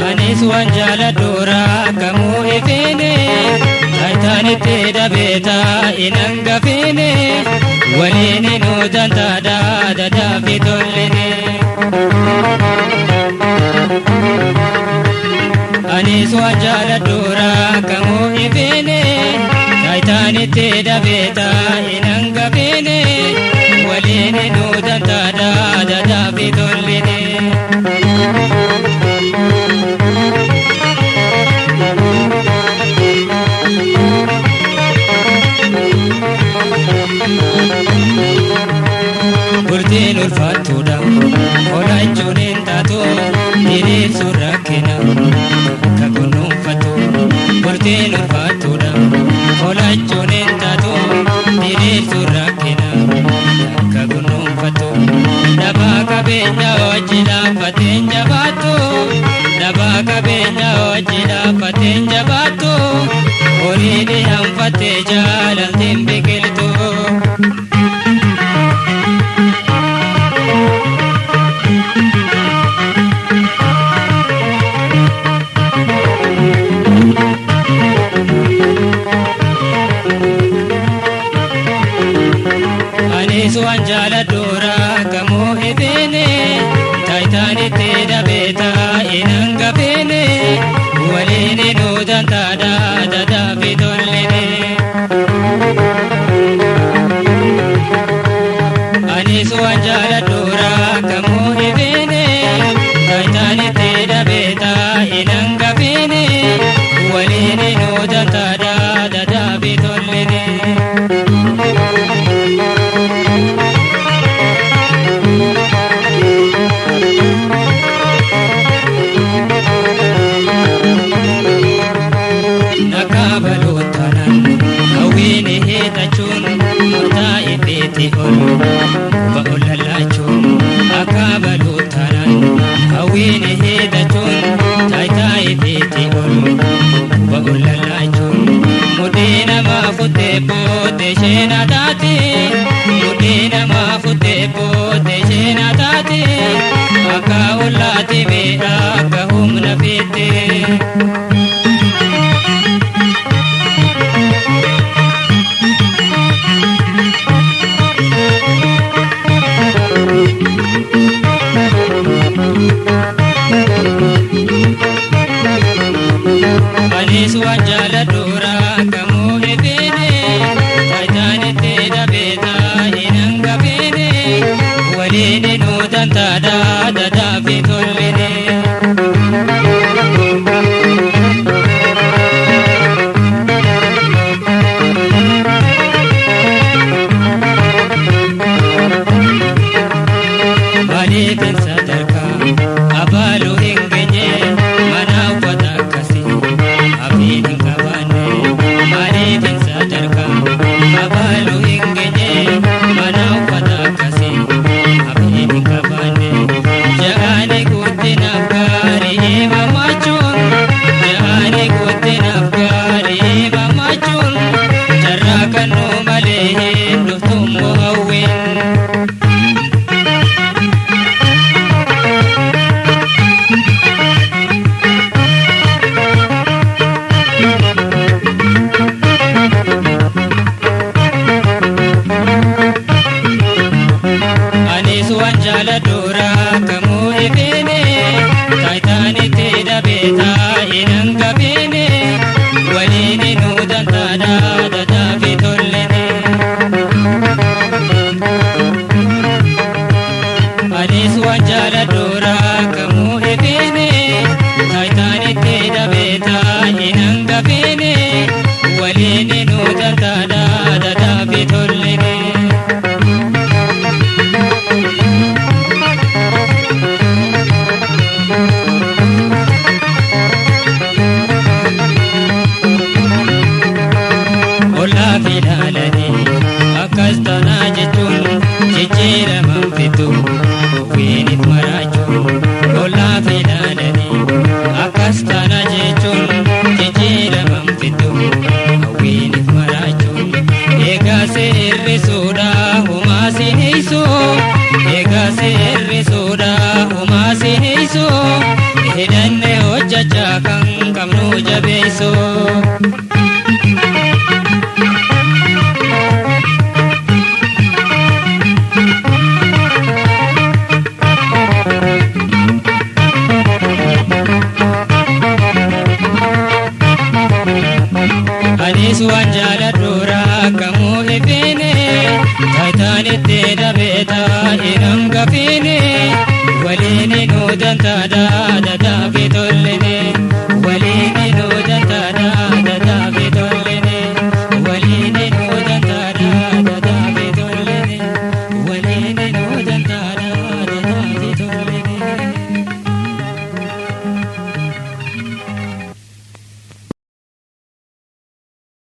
Anis waan jaaladhuura kamuu ifine taayitaanitti dabeeta inan gafine waliin nu dantaadha dadaafi tolline. Anis waan jaaladhuura kamuu ifine taayitaanitti dabeeta inan gafine waliin nu dantaadha dadaafi tolline. Bultiin ulfaattuudha holachuun hin taatu diriirsuun rakkina akka kunuunfatu. Bultiin ulfaattuudha holachuun hin taatu diriirsuun rakkina akka kunuunfatu. Dhabaa qabeenya hojii dhaabbateen jabaattu dhabaa qabeenya hojii dhaabbateen jabaattu horii dhiyaanfattee jaalaltiin biqiltu. Anis waan jaaladhuura kamuu ifine taayitaanitti dabeeta inan gafine waliin nu dantaadha dadaafi tolline. Anis waan jaaladhuura kamuu ifine taayitaanitti dabeeta inan gafine waliin nu dantaadha dadaafi tolline. Nakaabalootanan hawwiin heetachuun mataa ifeeti ol quba ol lallaachuun akaabalootanan hawwiin heetachuun taayitaa ifeeti ol quba ol lallaachuun mudhii namaa kuttee booddee isheen taate